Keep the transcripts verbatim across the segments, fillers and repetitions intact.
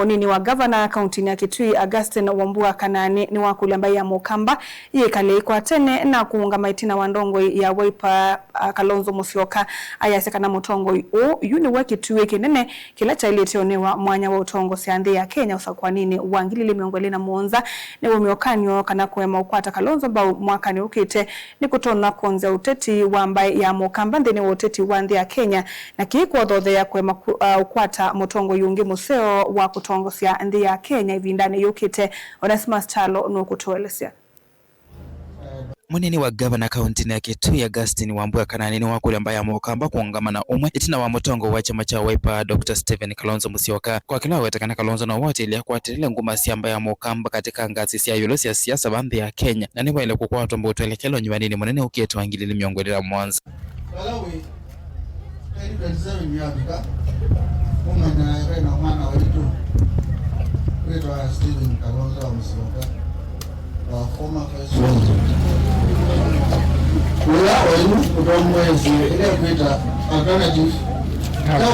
Mũnini wa ngavana kauntinĩ ya Kitui, Augustine Wambua Kanani, nĩwakũlya mbaĩ ya Mũkamba yĩkale ĩkwatene na kũũngama ĩtina wa ndongoi ya Wiper, a, Kalonzo Musyoka. Ayasya kana mũtongoi ũũ yu nĩwe kĩtuĩ kĩnene kĩla kyaĩlĩte ũnĩwa mwanya wa ũtongosya nthĩ ya Kenya ũsakũaninĩ wa ngili ilĩ mĩongo ĩlĩ na mũonza. Nĩ wũmĩo kanyo kana kũema ũkwata Kalonzo mbau mwakanĩ ũkĩte nĩ kũtonya kwonzya ũteti wa mbaĩ ya Mũkamba nthĩnĩ wa ũteti wa nthĩ ya Kenya, na kĩĩ kwothothea kũema ku-, a, ũkwata mũtongoi ũngĩ mũseo wa kũtongosya nthĩ ya Kenya ĩvindanĩ yũkĩte. Onesmus Kyalo nũkũtũelesya. Mũnini wa ngavana kauntinĩ ya Kitui, Augustine Wambua Kanani, nĩwakũlya mbaĩ ya Mũkamba kũũngama na ũmwe ĩtina wa mũtongoi wa kyama kya Wiper, Doctor Stephen Kalonzo Musyoka. Kwa kĩla aweta kana Kalonzo no watĩlya kwatĩlĩla nguma sya mbaĩ ya Mũkamba katika ngasi sya ĩũlũ sya siasa va nthĩ ya Kenya, na nĩwaĩle kũkwatwa mbũtwelekelo nyuanĩnĩ mũnene ũkĩte wa ngili ilĩ mĩongo ĩlĩ na mũonza. Vala wĩ, twenty twenty-seven yavika, ũmanya ve na mwana waitũ wĩtawa Stephen Kalonzo wa Musyoka, our former first president. Ũla oyu ũtongoesye ĩla kwĩta alternative, no,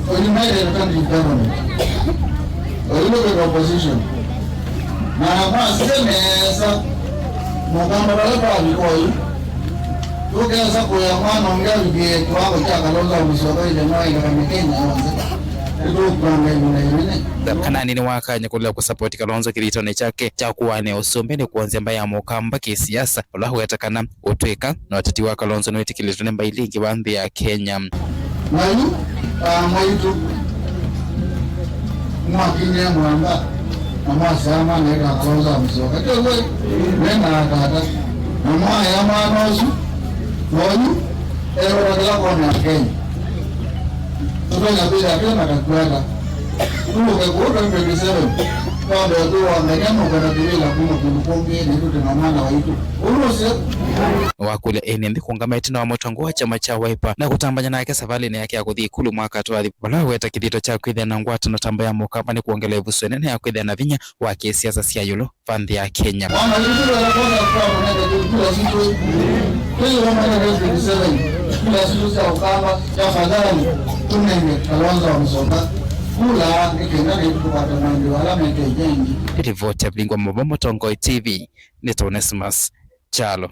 uh, united alternative government. Oyu nĩ kwĩta opposition. Na mwasisya nesa, Mũkamba vala twavika oyu, tũkesa kũya mwana ũngĩ avikie kĩwango kya Kalonzo wa Musyoka ĩthe mwaĩle kana Kenya yonthe. Nĩtũkwanga ĩvinda ĩnene. Kanani nĩwakany'a kũlea kũsapoti Kalonzo kĩthitonĩ kyake kya kũanĩa ũsumbĩ nĩ kwonzya mbaĩ ya Mũkamba kĩsiasa, ũla weta kana ũtw'ĩka na ũteti wa Kalonzo nĩwĩtĩkĩlĩtwe nĩ mbaĩ ilĩ ingĩ va nthĩ ya Kenya. Na yu, aa mwaitũ, mwakinyie mũamba, na mwasyaa mwana ĩka Kalonzo wa Musyoka. Kĩu we, mena atata. Na mwaya mwana ũsu, na oyu, eũta kĩla kona ya Kenya. Tũtonya kwĩthĩa twĩ na kakwata. Tũũke kũu twenty twenty-seven, twambe kwĩwangany'a na ũkwenda kĩvĩla kuma kũndũ kũngĩ, na itũte na mwana waitũ. Ũu nũseo? Wakũlya ene nthĩ kũũngama ĩtina wa mũtongoi wa kyama kya Wiper na kũtambany'a nake savalĩnĩ yake ya kũthi ĩkulu mwaka twathi, vala waweta kĩthito kya kwĩthĩa na ngwatanĩo ta mbaĩ ya Mũkamba nĩ kwongela ĩvuso ĩnene ya kwĩthĩa na vinya wa kĩsiasa sya ĩũlũ va nthĩ ya Kenya. Mama, nĩtũkwenda kwanza kura mũnenge kura sitũ. Twĩyĩwa mwana twenty twenty-seven, kura sitũ sya Ũkamba, tafadhali, tũnenge Kalonzo wa Musyoka kura, nĩ kenda nĩtũkwata maendeleo ala meke yengi. Ripoti ya Vilingwa Mbobo, Mũtongoi T V, nĩ Onesmus Kyalo.